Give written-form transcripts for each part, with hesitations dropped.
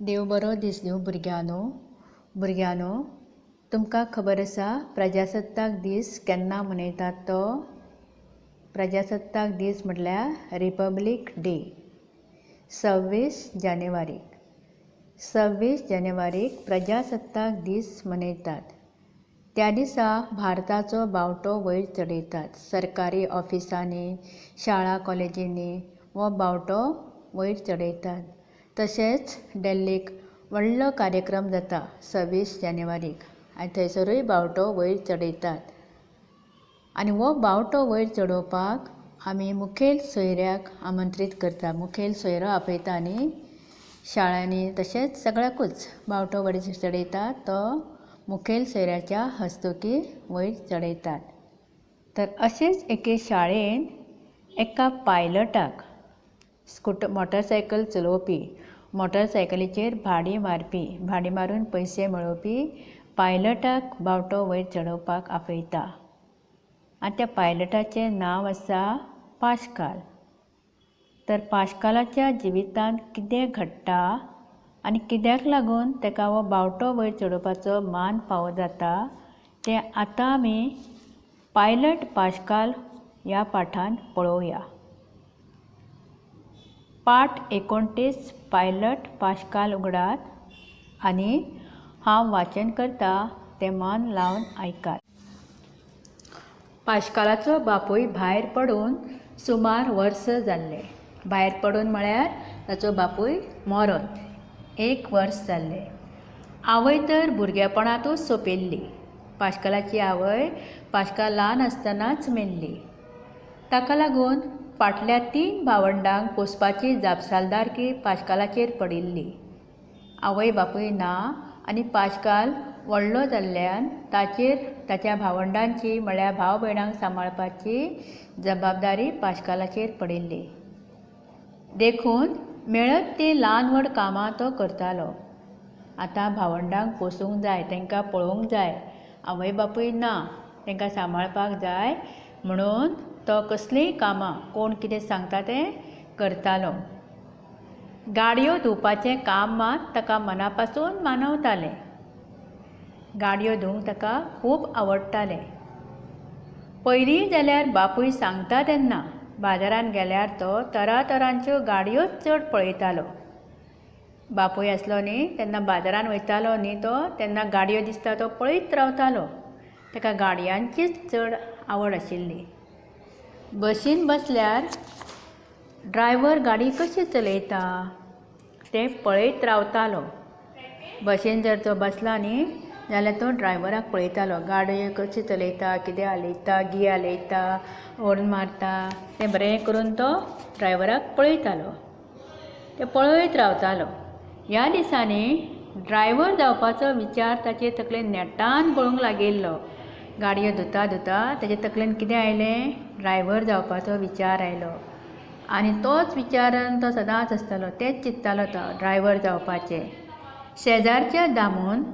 देव बरो दीस दिवं भुरग्यांनो. भुरग्यांनो, तुमकां खबर आसा प्रजासत्ताक दीस केन्ना मनयतात तो? प्रजासत्ताक दीस म्हटल्यार रिपब्लीक डे, 26 जानेवारीक. 26 जानेवारीक प्रजासत्ताक दीस मनयतात. त्या दिसा भारताचो बावटो वयर चडयतात. सरकारी ऑफिसांनी, शाळा कॉलेजींनी हो बावटो वयर चडयतात. तशेंच डेल्लीक व्हडलो कार्यक्रम जाता 26 जानेवारीक आनी थंयसरूय बावटो वयर चडयतात. आनी हो बावटो वयर चडोवपाक आमी मुखेल सोयऱ्याक आमंत्रीत करता. मुखेल सोयरो आपयता आनी शाळांनी तशेंच सगळ्याकूच बावटो वयर चडयतात तो मुखेल सोयऱ्याच्या हस्तुकी वयर चडयतात. तर अशेंच एके शाळेंत एका पायलटाक, स्कुटर मोटरसायकल चलोवपी, मोटरसायकलीचेर भाडी मारपी, भाडी मारून पयशे मेळोवपी पायलटाक बावटो वयर चडोवपाक आपयता. आनी त्या पायलटाचें नांव आसा पाश्काल. तर पाश्कालाच्या जिवितांत कितें घडटा आनी कित्याक लागून ताका हो बावटो वयर चडोवपाचो मान फावो जाता तें आतां आमी पायलट पाश्काल ह्या पाठांत पळोवया. पाठ 29 पायलट पाश्काल उगडात आनी हांव वाचन करता तें मन लावन आयकात. पाश्कालाचो बापूय भायर पडून सुमार वर्स जाल्लें. भायर पडून म्हळ्यार ताचो बापूय मरोन 1 वर्स जाल्लें. आवय तर भुरगेपणांतूच सोंपिल्ली. पाश्कालाची आवय पाश्काल ल्हान आसतनाच मेल्ली. ताका लागून फाटल्या 3 भावंडांक पोसपाची जापसालदारकी पाश्कालाचेर पडिल्ली. आवय बापूय ना आनी पाश्काल व्हडलो जाल्ल्यान ताचेर ताच्या भावंडांची म्हळ्यार भाव भयणांक सांबाळपाची जबाबदारी पाश्कालाचेर पडिल्ली. देखून मेळत तीं ल्हान व्हड कामां तो करतालो. आतां भावंडांक पोसूंक जाय, तांकां पळोवंक जाय, आवय बापूय ना, तांकां सांबाळपाक जाय म्हणून तो कसलींय कामां कोण कितें सांगता तें करतालो. गाडयो धुवपाचें काम मात ताका मनापासून मानवतालें. गाडयो धुवंक ताका खूब आवडटालें. पयलीं जाल्यार बापूय सांगता तेन्ना बाजारांत गेल्यार तो तरातरांच्यो गाडयोच चड पळयतालो. बापूय आसलो न्ही तेन्ना बाजारांत वयतालो न्ही तो, तेन्ना गाडयो दिसता तो पळयत रावतालो. ताका गाडयांचीच चड आवड आशिल्ली. बसीन बसल्यार ड्रायव्हर गाडी कशी चलयता तें पळयत रावतालो. बसीन जर तो बसला न्ही जाल्यार तो ड्रायव्हराक पळयतालो, गाडी कशी चलयता, कितें हालयता, गियर हालयता, हॉर्न मारता, तें बरें करून तो ड्रायव्हराक पळयतालो. तें पळयत रावतालो. ह्या दिसांनी ड्रायव्हर जावपाचो विचार ताचे तकलेन नेटान घोळूंक लागिल्लो. गाडयो धुता धुता ताचे तकलेन कितें आयलें, ड्रायव्हर जावपाचो विचार आयलो. आनी तोच विचारान तो सदांच आसतालो, तेंच चिंत्तालो तो, ड्रायव्हर जावपाचें. शेजारच्या दामून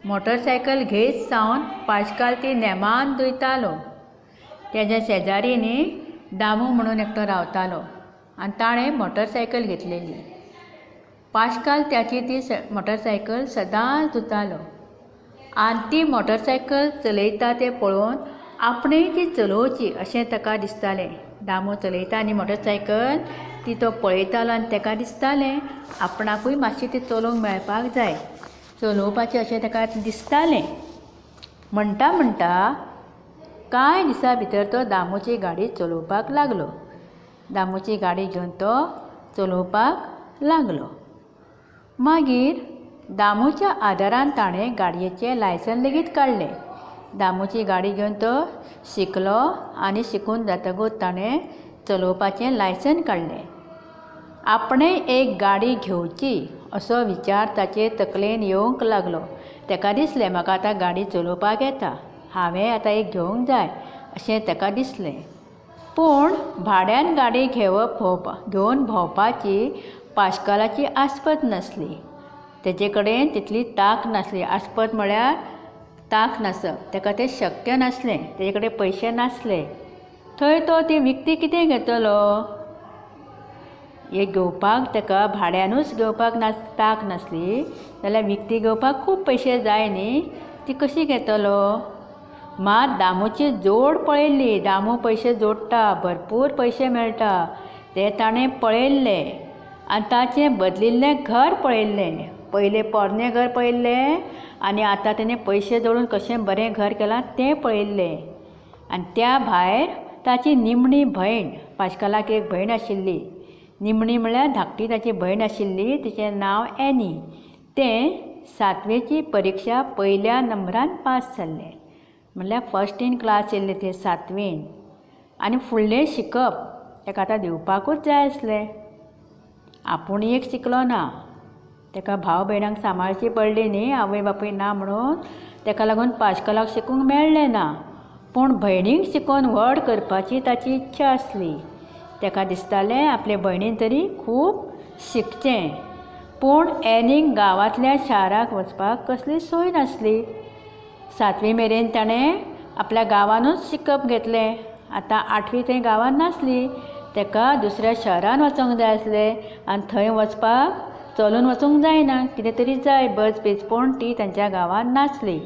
मोटरसायकल घेयत सावन पाश्काल ती नेमान धुयतालो. तेज्या शेजारी न्ही दामू म्हणून एकटो रावतालो आनी ताणें मोटरसायकल घेतलेली. पाश्काल त्याची ती मोटरसायकल सदांच धुतालो आनी ती मोटरसायकल चलयता तें पळोवन आपणेंय ती चलोवची अशें ताका दिसतालें. दामू चलयता आनी मोटरसायकल ती तो पळयतालो आनी ताका दिसतालें आपणाकूय मातशी ती चलोवंक मेळपाक जाय, चलोवपाचें अशें ताका दिसतालें. म्हणटा म्हणटा कांय दिसां भितर तो दामूची गाडी चलोवपाक लागलो. दामूची गाडी घेवन तो चलोवपाक लागलो. मागीर दामूच्या आदारान ताणें गाडयेचें लायसन लेगीत काडलें. दामूची गाडी घेवन तो शिकलो आनी शिकून जातकूच ताणें चलोवपाचें लायसन काडलें. आपणें एक गाडी घेवची असो विचार ताचे तकलेन येवंक लागलो. ताका दिसलें म्हाका आतां गाडी चलोवपाक येता, हांवें आतां एक घेवंक जाय अशें ताका दिसलें. पूण भाड्यान गाडी घेवन भोंवपाची पाश्कालाची आस्पत नासली. तेजे कडेन तितली तांक नासली. आस्पत म्हळ्यार तांक नासप, ताका तें शक्य नासलें, तेजे कडेन पयशे नासले. थंय तो ती विकती कितें घेतलो एक घेवपाक ताका भाड्यानूच घेवपाक तांक नासली जाल्यार विकती घेवपाक खूब पयशे जाय न्ही, ती कशी घेतलो? मात दामूची जोड पळयल्ली. दामू पयशे जोडटा, भरपूर पयशे मेळटा तें ताणें पळयल्लें आनी ताचें बदलिल्लें घर पळयल्लें. पयलें पोरणें घर पळयल्लें आनी आतां ताणें पयशे जोडून कशें बरें घर केलां तें पळयल्लें. आनी त्या भायर ताची निमणी भयण, पाश्कालाक एक भयण आशिल्ली, निमणी म्हळ्यार धाकटी ताची भयण आशिल्ली, तिचें नांव एनी. तें सातवेची परिक्षा पयल्या नंबरान पास जाल्लें, म्हणल्यार फर्स्ट इन क्लास येयल्लें तें सातवेन. आनी फुडलें शिकप ताका आतां दिवपाकूच जाय आसलें. आपूण एक शिकलो ना, ताका भाव भयणांक सांबाळची पडली न्ही, आवय बापूय ना म्हणून. ताका लागून पाश्कालाक शिकूंक मेळ्ळें ना, पूण भयणीक शिकोवन व्हड करपाची ताची इच्छा आसली. ताका दिसतालें आपले भयणीन तरी खूब शिकचें. पूण एनीक गांवांतल्या शाराक वचपाक कसली सोय नासली. सातवी मेरेन ताणें आपल्या गांवानूच शिकप घेतलें. आतां आठवी थंय गांवांत नासली, ताका दुसऱ्या शहरान वचोंक जाय आसलें आनी थंय वचपाक चलून वचूंक जायना, कितें तरी जाय बस बीस, पूण ती तांच्या गांवांत नासली.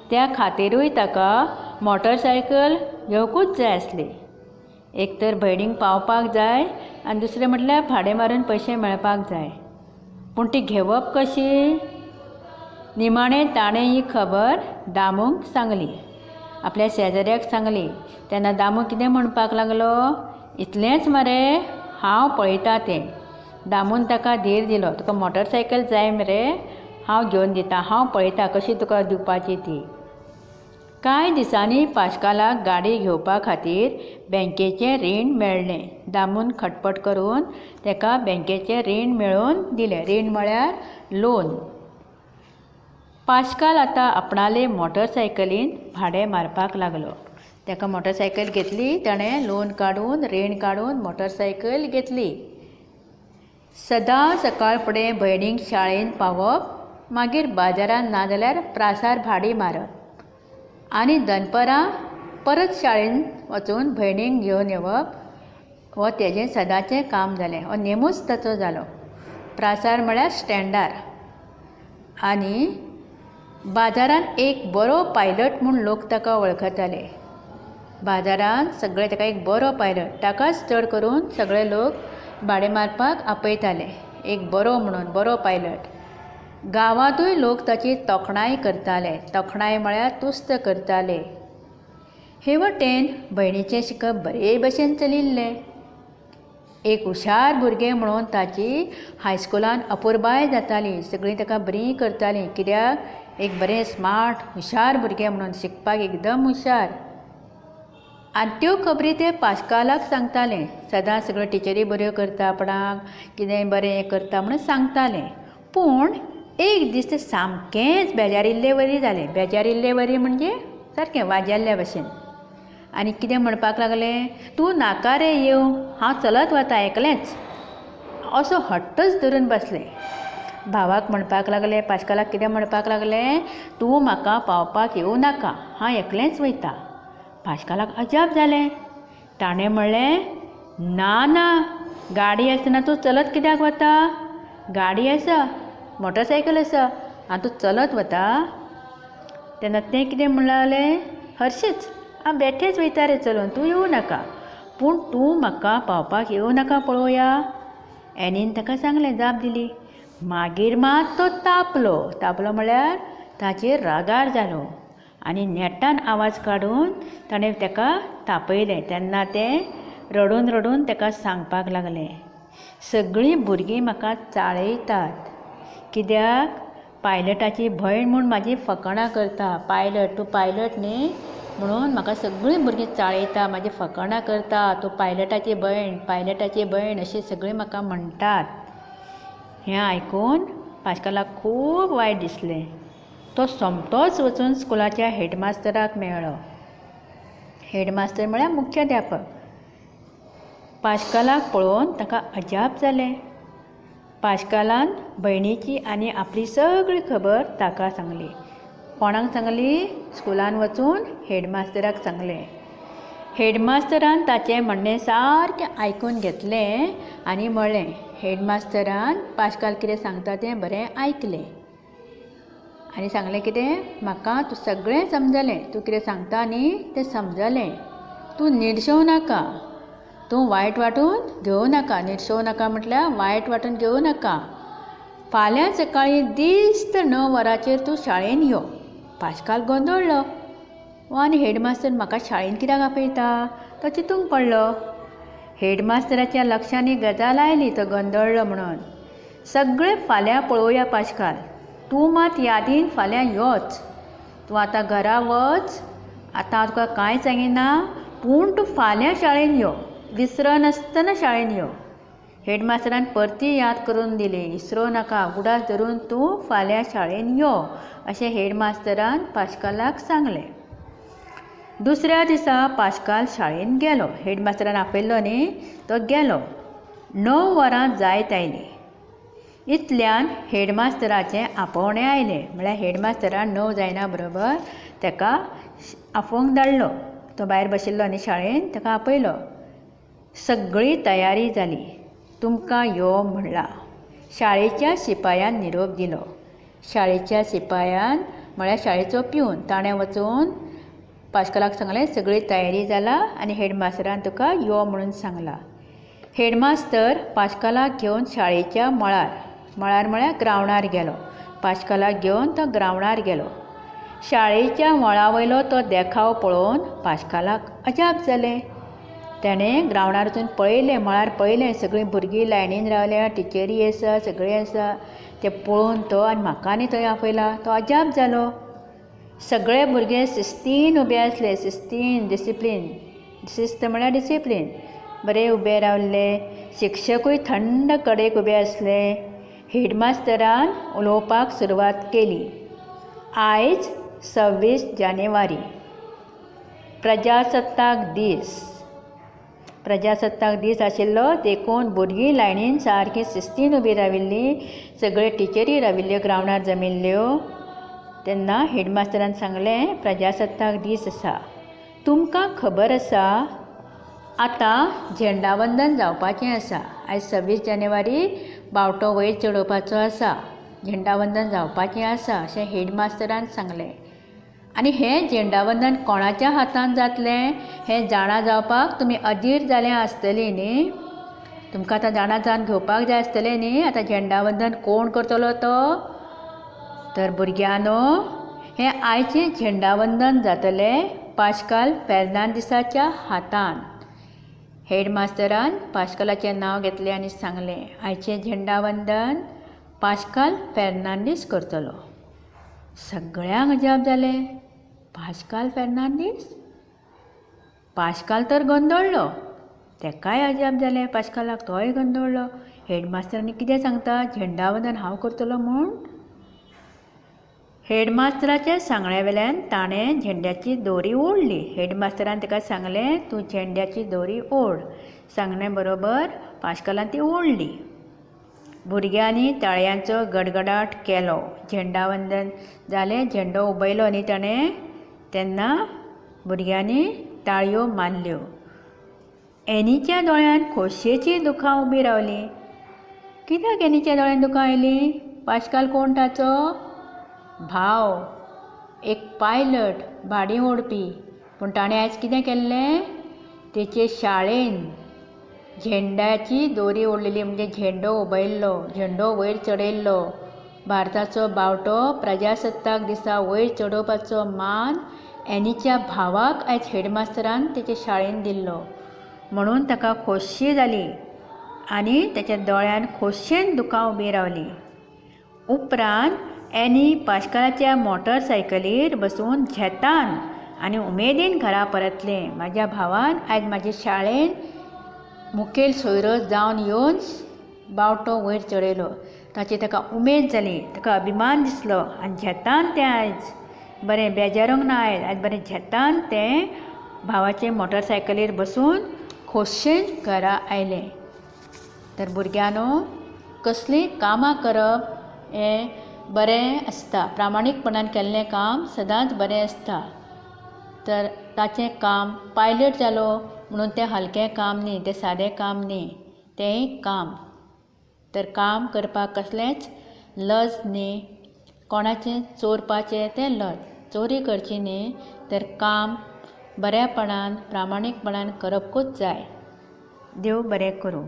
त्या खातिरूय ताका मोटरसायकल घेवंकूच जाय आसली. एक तर भयणीक पावपाक जाय आनी दुसरें म्हटल्यार भाडें मारून पयशे मेळपाक जाय. पूण ती घेवप कशी? निमाणें ताणें ही खबर दामूक सांगली, आपल्या शेजाऱ्याक सांगली. तेन्ना दामू कितें म्हणपाक लागलो, इतलेंच मरे, हांव पळयता तें. दामून ताका धीर दिलो, तुका मोटरसायकल जाय मरे, हांव घेवन दिता, हांव पळयता कशी तुका दिवपाची ती. कांय दिसांनी पाश्कालाक गाडी घेवपा खातीर बँकेचें रीण मेळ्ळें. दामून खटपट करून ताका बँकेचें रीण मेळोवन दिलें. रीण म्हळ्यार लोन. पाश्काल आतां आपणाले मोटरसायकलीन भाडें मारपाक लागलो. ताका मोटरसायकल घेतली, ताणें लोन काडून, रीण काडून मोटरसायकल घेतली. सदां सकाळ फुडें भयणीक शाळेंत पावप, मागीर बाजारांत नाजाल्यार प्रासार भाडी मारप आनी दनपरां परत शाळेंत वचून भयणीक घेवन येवप हो तेजें सदांचें काम जालें. हो नेमूच ताचो जालो. प्रासार म्हळ्यार स्टँडार. आनी बाजारांत एक बरो पायलट म्हूण लोक ताका वळखताले. बाजारांत सगळे ताका एक बरो पायलट, ताकाच चड करून सगळे लोक भाडें मारपाक आपयताले, एक बरो म्हणून, बरो पायलट. गांवांतूय लोक ताची तोखणाय करताले. तोखणाय म्हळ्यार तुस्त करताले. हे वटेन भयणीचें शिकप बरे भशेन चलिल्लें. एक हुशार भुरगें म्हणून ताची हायस्कुलांत अपुरबाय जाताली. सगळीं ताका बरीं करतालीं. कित्याक? एक बरें स्मार्ट हुशार भुरगें म्हणून, शिकपाक एकदम हुशार. आनी त्यो खबरी ते पाश्कालाक सांगतालें. सदां सगळ्यो टिचरी बऱ्यो करता आपणाक, कितेंय बरें करता म्हणून सांगतालें. पूण एक दीस तें सामकेंच बेजारिल्ले वरी जालें. बेजारिल्ले वरी म्हणजे सारकें वाजेल्ल्या भशेन. आनी कितें म्हणपाक लागलें, तूं नाका रे येवं, हांव चलत वता एकलेंच, असो हट्टच धरून बसलें. भावाक म्हणपाक लागलें, पाश्कालाक कितें म्हणपाक लागलें, तूं म्हाका पावपाक येवं नाका, हांव एकलेंच वयता. पाश्कालाक अजाप जालें. ताणें म्हणलें, ना ना, गाडी आसतना तूं चलत कित्याक वता? गाडी आसा, मोटरसायकल आसा, आनी तूं चलत वता? तेन्ना तें कितें म्हणूंक लागलें, हरशींच हांव बेठेंच वयता रे चलून, तूं येवं नाका, पूण तूं म्हाका पावपाक येवं नाका पळोवया. एनीन ताका सांगलें, जाप दिली. मागीर मात तो तापलो. तापलो म्हळ्यार ताचेर रागार जालो आनी नेटान आवाज काडून ताणें ताका तापयलें. तेन्ना तें रडून रडून ताका सांगपाक लागलें, सगळीं भुरगीं म्हाका चाळयतात, कित्याक पायलटाची भयण म्हूण म्हाजी फकाणां करता. पायलट, तूं पायलट न्ही म्हणून म्हाका सगळीं भुरगीं चाळयता, म्हाजी फकाणां करता, तूं पायलटाची भयण, पायलटाची भयण अशीं सगळीं म्हाका म्हणटात. हें आयकून पाश्कालाक खूब वायट दिसलें. तो सोमतोच वचून स्कुलाच्या हेडमास्तराक मेळ्ळो. हेडमास्तर म्हळ्यार मुख्याध्यापक. पाश्कालाक पळोवन ताका अजाप जालें. पाश्कालान भयणीची आनी आपली सगळी खबर ताका सांगली. कोणाक सांगली? स्कुलान वचून हेडमास्तराक सांगलें. हेडमास्तरान ताचें म्हणणें सारकें आयकून घेतलें आनी म्हळें, हेडमास्तरान पाश्काल कितें सांगता तें बरें आयकलें आनी सांगलें कितें, म्हाका तूं सगळें समजलें, तूं कितें सांगता न्ही तें समजलें, तूं निर्शेवं नाका, तूं वायट वांटून घेवं नाका. निर्शेवं नाका म्हटल्यार वायट वांटून घेवं नाका. फाल्यां सकाळीं दिस्त 9 वरांचेर तूं शाळेन यो. पाश्काल गोंदळ्ळो आनी हेडमास्तर म्हाका शाळेन कित्याक आपयता तो चिंतूंक पडलो. हेडमास्तराच्या लक्षांत ही गजाल आयली, तो गोंदळ्ळो म्हणून. सगळें फाल्यां पळोवया पाश्काल, तूं मात यादीन फाल्यां योच. तूं आतां घरा वच, आतां हांव तुका कांय सांगिना, पूण तूं फाल्यां शाळेन यो, विसरनासतना शाळेन यो. हेडमास्तरान परती याद करून दिली, विसरूं नाका, उगडास धरून तूं फाल्यां शाळेन यो, अशें हेडमास्तरान पाश्कालाक सांगलें. दुसऱ्या दिसा पाश्काल शाळेन गेलो. हेडमास्तरान आपयल्लो न्ही, तो गेलो. 9 वरां जायत आयलीं. इतल्यान हेडमास्तराचें आपोवणें आयलें. म्हळ्यार हेडमास्तरान 9 जायना बरोबर ताका आपोवंक धाडलो. तो भायर बशिल्लो न्ही शाळेन, ताका आपयलो. सगळी तयारी जाली, तुमकां यो म्हणलां. शाळेच्या शिपायान निरोप दिलो. शाळेच्या शिपायान म्हळ्यार शाळेचो प्यून, ताणें वचून पाश्कालाक सांगलें, सगळी तयारी जाला आनी हेडमास्तरान तुका यो म्हणून सांगलां. हेडमास्तर पाश्कालाक घेवन शाळेच्या मळार, मळार म्हळ्यार ग्रावंडार गेलो. पाश्कालाक घेवन तो ग्रावंडार गेलो. शाळेच्या मळा वयलो तो देखाव पळोवन पाश्कालाक अजाप जालें. ताणें ग्रावंडार वचून पळयलें, मळार पळयलें, सगळीं भुरगीं लायनीन रावल्या, टिचरी आसा, सगळीं आसा. तें पळोवन तो आनी म्हाका न्ही थंय आपयला, तो अजाप जालो. सगळे भुरगे शिस्तीन उबे आसले, शिस्तीन, डिसिप्लीन, शिस्त म्हळ्यार डिसिप्लीन, बरे उबे रावल्ले. शिक्षकूय थंड कडेक उबे आसले. हेडमास्तरान उलोवपाक सुरवात केली. आयज 26 जानेवारी, प्रजासत्ताक दीस. प्रजासत्ताक दीस आशिल्लो देखून भुरगीं लायनीन सारकी शिस्तीन उबी राविल्लीं. सगळे टिचरी राविल्ल्यो, ग्रावंडार जमिल्ल्यो. तेन्ना हेडमास्तरान सांगलें, प्रजासत्ताक दीस आसा, तुमकां खबर आसा आतां झेंडावंदन जावपाचें आसा. आयज 26 जानेवारी, बावटो वयर चडोवपाचो आसा, झेंडावंदन जावपाचें आसा, अशें हेडमास्तरान सांगलें. आनी हें झेंडावंदन कोणाच्या हातान जातलें हें जाणा जावपाक तुमी अधीर जाल्या आसतलीं न्ही. तुमकां आतां जाणा जावन घेवपाक जाय आसतलें न्ही, आतां झेंडावंदन कोण करतलो तो. तर भुरग्यांनो, हें आयचें झेंडावंदन जातलें पाश्काल फेर्नांदीसाच्या हातान. हेडमास्तरान पाश्कालाचें नांव घेतलें आनी सांगलें, आयचें झेंडावंदन पाश्काल फेर्नांदीस करतलो. सगळ्यांक अजाप जालें, पाश्काल फेर्नांदीस? पाश्काल तर गोंदळ्ळो, तेकाय अजाप जालें पाश्कालाक, तोय गोंदळ्ळो. हेडमास्तरांनी कितें सांगता, झेंडावंदन हांव करतलो म्हूण. हेडमास्तराच्या सांगण्या वेल्यान ताणें झेंड्याची दोरी ओडली. हेडमास्तरान ताका सांगलें, तूं झेंड्याची दोरी ओड. सांगणे बरोबर पाश्कालान ती ओडली. भुरग्यांनी ताळयांचो गडगडाट केलो. झेंडावंदन जालें, झेंडो उबयलो न्ही ताणें, तेन्ना भुरग्यांनी ताळयो मारल्यो. एनीच्या दोळ्यांत खोशयेचीं दुखां उबीं रावलीं. कित्याक एनीच्या दोळ्यांत दुखां आयलीं? पाश्काल कोण ताचो भाव, एक पायलट, भाडीं ओडपी. पूण ताणें आयज कितें केल्लें, तेचे शाळेन झेंड्याची दोरी ओडलेली, म्हणजे झेंडो उबयल्लो, झेंडो वयर चडयल्लो. भारताचो बावटो प्रजासत्ताक दिसा वयर चडोवपाचो मान एनीच्या भावाक आयज हेडमास्तरान तेचे शाळेन दिल्लो. म्हणून ताका खोशी जाली आनी ताच्या दोळ्यान खोशयेन दुकां उबीं रावलीं. उपरांत एनी पाश्कालाच्या मोटरसायकलीर बसून झेतान आनी उमेदीन घरा परतलें. म्हाज्या भावान आयज म्हाजे शाळेन मुखेल सोयरो जावन येवन बावटो वयर चडयलो. ताची ताका उमेद जाली, ताका अभिमान दिसलो आनी झेतान तें आयज बरें बेजारूंक ना. आयज आयज बरें झेतान तें भावाचे मोटरसायकलीर बसून खोशयेन घरा आयलें. तर भुरग्यांनो, कसलीं कामां करप हें बरें आसता, प्रामाणीकपणान केल्लें काम सदांच बरें आसता. तर ताचें काम पायलट जालो म्हणून तें हलकें काम न्ही, तें सादें काम न्ही, तेंय काम. तर काम करपाक कसलेंच लज न्ही, कोणाचें चोरपाचें तें लज, चोरी करची न्ही तर काम बऱ्यापणान प्रामाणीकपणान करपूच जाय. देव बरें करूं.